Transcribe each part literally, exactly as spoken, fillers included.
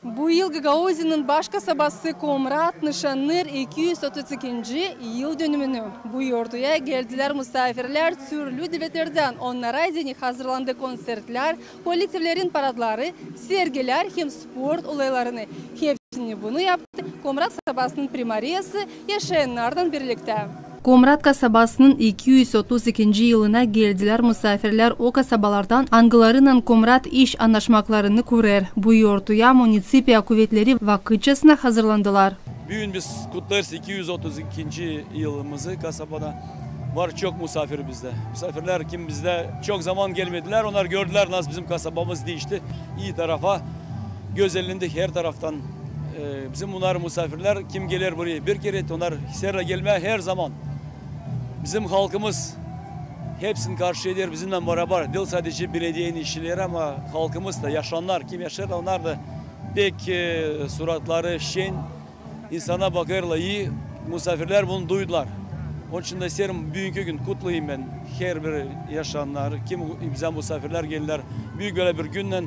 Bu yıl Gagauziyanın baş kasabası Komrat nışannêêr iki üz otuz ikinci yıldönümünü. Bu yortuya geldilär musaafirlär türlü devletlerdän. Onnara deyni hazırlandı konsertlär, kollektivlerin paradları, sergilär hem sport olaylarını. Hepsini bunu yaptı Komrat kasabasının primariyası yaşayannarlan birliktä. Komrat kasabasının iki üz otuz ikinci yılına geldilär musaafirlär o kasabalardan, angılarınnan Komrat iş annaşmaklarını kurêr. Bu yortuya municipiya kuvetleri vakıtçasına hazırlandılar. Büün biz kutlêêrız iki üz otuz ikinci yılımızı kasabada. Var çok musaafir bizdä. Musaafirlär, kim bizdä çok zaman gelmedilär, onnar gördülär, nasıl bizim kasabamız diişti. İi tarafa gözellendi her taraftan. E, bizim bunnar musaafirlär, kim geler buraya bir kerä, onnar isteerlär gelmää her zaman. Bizim halkımız hepsini karşı eder bizimnän barabar. Diil sadecä belediyenin işçileri, ama halkımız da, yaşayannar, kim yaşêêr, onnar da pek, e, suratları şen, insana bakêrlar ii, musaafirlär bunu duydular. Onun için dä isteerim büünkü gün kutlayım bän herbir yaşayannarı, kim bizä musaafirlär geldilär. Büük bölä bir günnän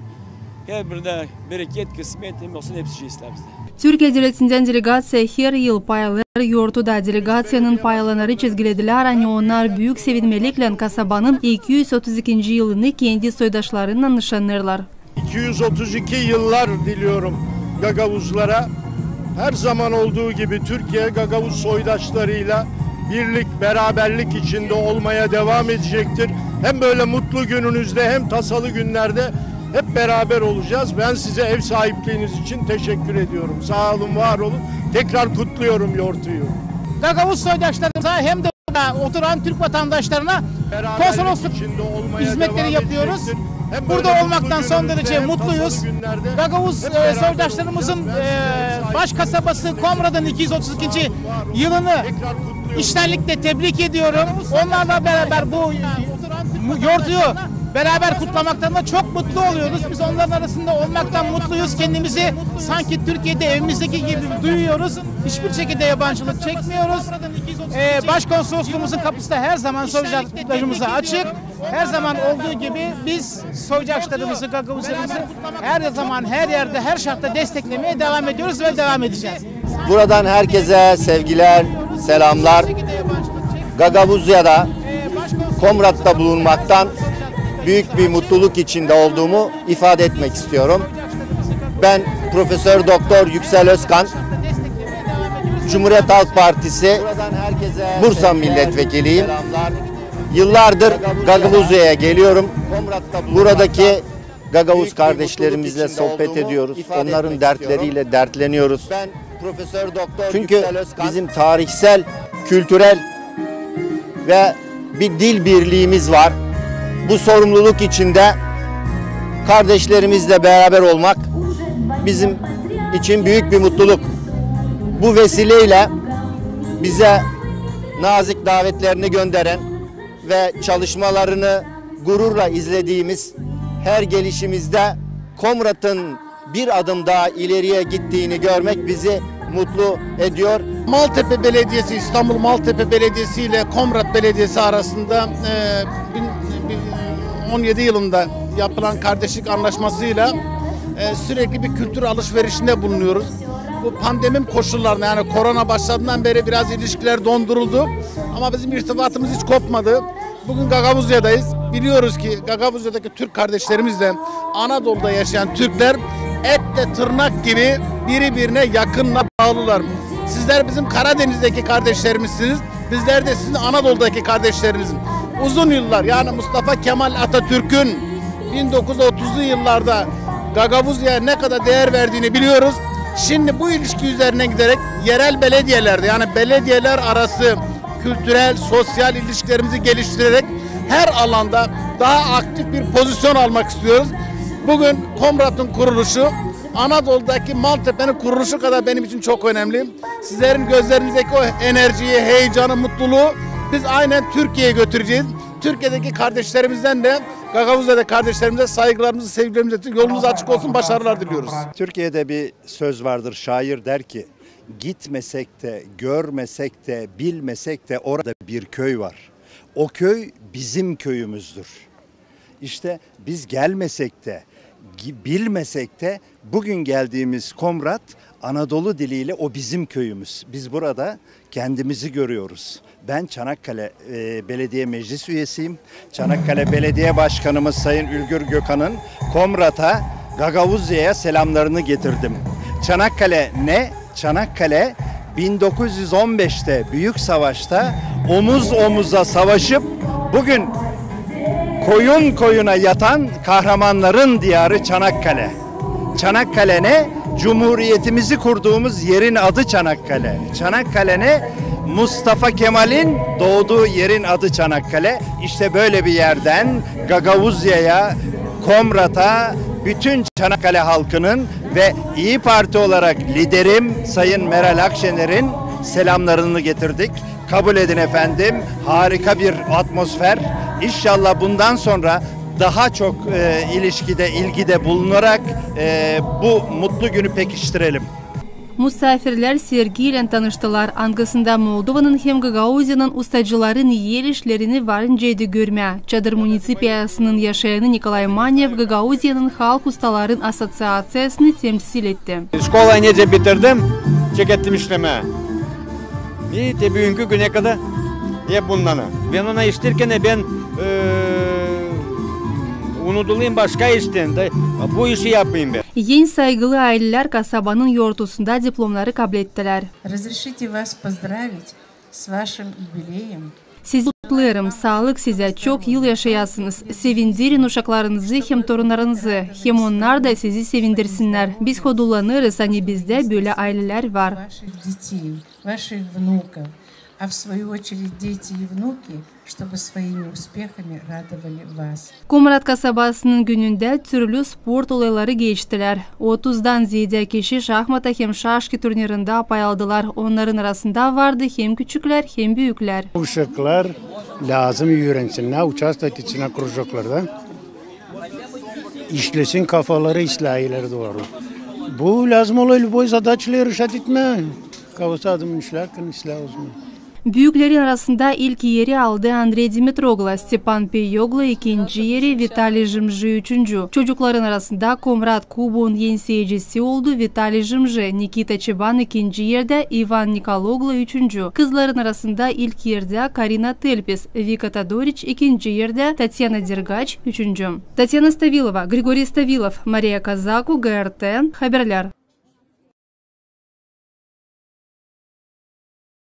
her birinä bereket, kısmet hem olsun, hepsi şey isteeriz. Türkiye devletindän delegaţiya her yıl paylanêr yortuda. Delegaţiyanın paylananları çizgiledilär, ani onnar büük sevinmeliklän kasabanın iki üz otuz ikinci yılını kendi soydaşlarınnan nışannêêrlar. İki yüz otuz iki yıllar diliyorum Gagavuzlara. Her zaman olduğu gibi Türkiye Gagavuz soydaşlarıyla birlik, beraberlik içinde olmaya devam edecektir. Hem böyle mutlu gününüzde hem tasalı günlerde hep beraber olacağız. Ben size ev sahipliğiniz için teşekkür ediyorum. Sağ olun, var olun. Tekrar kutluyorum yortuyu. Gagavuz soydaşlarımıza hem de burada oturan Türk vatandaşlarına konsolosluk hizmetleri yapıyoruz. Burada olmaktan son derece mutluyuz. Gagavuz e, soydaşlarımızın e, baş kasabası Komrat'ın iki yüz otuz ikinci yılını içtenlikle tebrik ediyorum. Onlarla beraber bu yortuyu beraber kutlamaktan da çok mutlu oluyoruz. Biz onların arasında olmaktan mutluyuz. Kendimizi sanki Türkiye'de evimizdeki gibi duyuyoruz. Hiçbir şekilde yabancılık çekmiyoruz. E, başkonsolosluğumuzun kapısı da her zaman soydaşlarımıza açık. Her zaman olduğu gibi biz soydaşlarımızı, Gagavuzlarımızı her zaman, her yerde, her şartta desteklemeye devam ediyoruz ve devam edeceğiz. Buradan herkese sevgiler, selamlar. Gagavuzya'da, Komrat'ta bulunmaktan büyük bir mutluluk içinde olduğumu ifade etmek istiyorum. Ben Profesör Doktor Yüksel Özkan, Cumhuriyet Halk Partisi Bursa Milletvekiliyim. Yıllardır Gagavuzya'ya geliyorum. Buradaki Gagavuz kardeşlerimizle sohbet ediyoruz. Onların dertleriyle dertleniyoruz. Çünkü bizim tarihsel, kültürel ve bir dil birliğimiz var. Bu sorumluluk içinde kardeşlerimizle beraber olmak bizim için büyük bir mutluluk. Bu vesileyle bize nazik davetlerini gönderen ve çalışmalarını gururla izlediğimiz, her gelişimizde Komrat'ın bir adım daha ileriye gittiğini görmek bizi mutlu ediyor. Maltepe Belediyesi, İstanbul Maltepe Belediyesi ile Komrat Belediyesi arasında e, bin- bin- on yedi yılında yapılan kardeşlik anlaşmasıyla e, sürekli bir kültür alışverişinde bulunuyoruz. Bu pandemi koşullarında, yani korona başladığından beri biraz ilişkiler donduruldu. Ama bizim irtibatımız hiç kopmadı. Bugün Gagavuzya'dayız. Biliyoruz ki Gagavuzya'daki Türk kardeşlerimizle Anadolu'da yaşayan Türkler etle tırnak gibi birbirine yakınına bağlılar. Sizler bizim Karadeniz'deki kardeşlerimizsiniz. Bizler de sizin Anadolu'daki kardeşlerinizin. Uzun yıllar, yani Mustafa Kemal Atatürk'ün bin dokuz yüz otuzlu yıllarda Gagavuzya'ya ne kadar değer verdiğini biliyoruz. Şimdi bu ilişki üzerine giderek yerel belediyelerde, yani belediyeler arası kültürel, sosyal ilişkilerimizi geliştirerek her alanda daha aktif bir pozisyon almak istiyoruz. Bugün Komrat'ın kuruluşu Anadolu'daki Maltepe'nin kuruluşu kadar benim için çok önemli. Sizlerin gözlerinizdeki o enerjiyi, heyecanı, mutluluğu biz aynen Türkiye'ye götüreceğiz. Türkiye'deki kardeşlerimizden de, Gagavuzya'da kardeşlerimize saygılarımızı, sevgilerimizi, yolunuz açık olsun, başarılar diliyoruz. Türkiye'de bir söz vardır, şair der ki, "Gitmesek de, görmesek de, bilmesek de orada bir köy var. O köy bizim köyümüzdür." İşte biz gelmesek de, Bilmesek de bugün geldiğimiz Komrat, Anadolu diliyle o bizim köyümüz. Biz burada kendimizi görüyoruz. Ben Çanakkale e, Belediye Meclis üyesiyim. Çanakkale Belediye Başkanımız Sayın Ülgür Gökhan'ın Komrat'a, Gagauzya'ya selamlarını getirdim. Çanakkale ne? Çanakkale bin dokuz yüz on beşte Büyük Savaş'ta omuz omuza savaşıp bugün koyun koyuna yatan kahramanların diyarı Çanakkale. Çanakkale ne? Cumhuriyetimizi kurduğumuz yerin adı Çanakkale. Çanakkale ne? Mustafa Kemal'in doğduğu yerin adı Çanakkale. İşte böyle bir yerden Gagauzya'ya, Komrat'a, bütün Çanakkale halkının ve İYİ Parti olarak liderim Sayın Meral Akşener'in selamlarını getirdik. Kabul edin efendim, harika bir atmosfer. İnşallah bundan sonra daha çok e, ilişkide, ilgide bulunarak e, bu mutlu günü pekiştirelim. Musaafirlär sergiylän tanıştılar, angısında Moldovanın hem Gagauziyanın ustacıları el işlerini var nicä görmää. Çadır municipiyasının yaşayanı Nikolay Manev Gagauziyanın halk ustaların asosiaţiyasını temsil etti. Şkolaa nicä bitirdim, çekettim işlemää. İi, te büünkü günä kadar hep bundan. Bän ona iştirkän, bän, e, unudulayım başka iştän dä, bu işi yapayım bän. En saygılı aylelär kasabanın yortusunda diplomları kablettilär. Разрешите вас поздравить с вашим юбилеем. Sizi kutlêêrım, saalık sizä, çok yıl yaşayasınız. Sevindirin uşaklarınızı hem torunnarınızı, hem onnar da sizi sevindirsinnär. Biz hodullanêrız, ani bizdä bölä aylelär var. Ваших детей, ваших внуков, а в свою очередь дети и внуки, чтобы своими успехами радовали вас. Komrat kasabasının günündä türlü sport olayları geçtilär. Otuzdan ziyaadä kişi şahmata hem şaşki turnirindä pay aldılar. Onnarın arasında vardı hem küçüklär, hem büüklär. Uşaklar lääzım üürensinnär, uçastok etsin krujoklarda. İşlesin kafaları islää ileri dooru. Bu lääzım olêr lüboy zadaçayı rešat etmää. Kafası adamın işlärkän islää uzman. Büüklerin arasında ilk eri aldı Andrey Dimitroglo, Stepan Peyoglo ikinci eri, Vitaliy Jımjı üçüncü. Çocukların arasında Komrat kubuun enseyicisi oldu Vitaliy Jımjı, Nikita Çeban ikinci erdä, İvan Nikologlo üçüncü. Kızların arasında ilk erdä Karina Telpis, Vika Todoriç ikinci erdä, Tatyana Dergaç üçüncü. Tatyana Stavilova, Grigoriy Stavilov, Mariya Kazaku, G R T haberlär.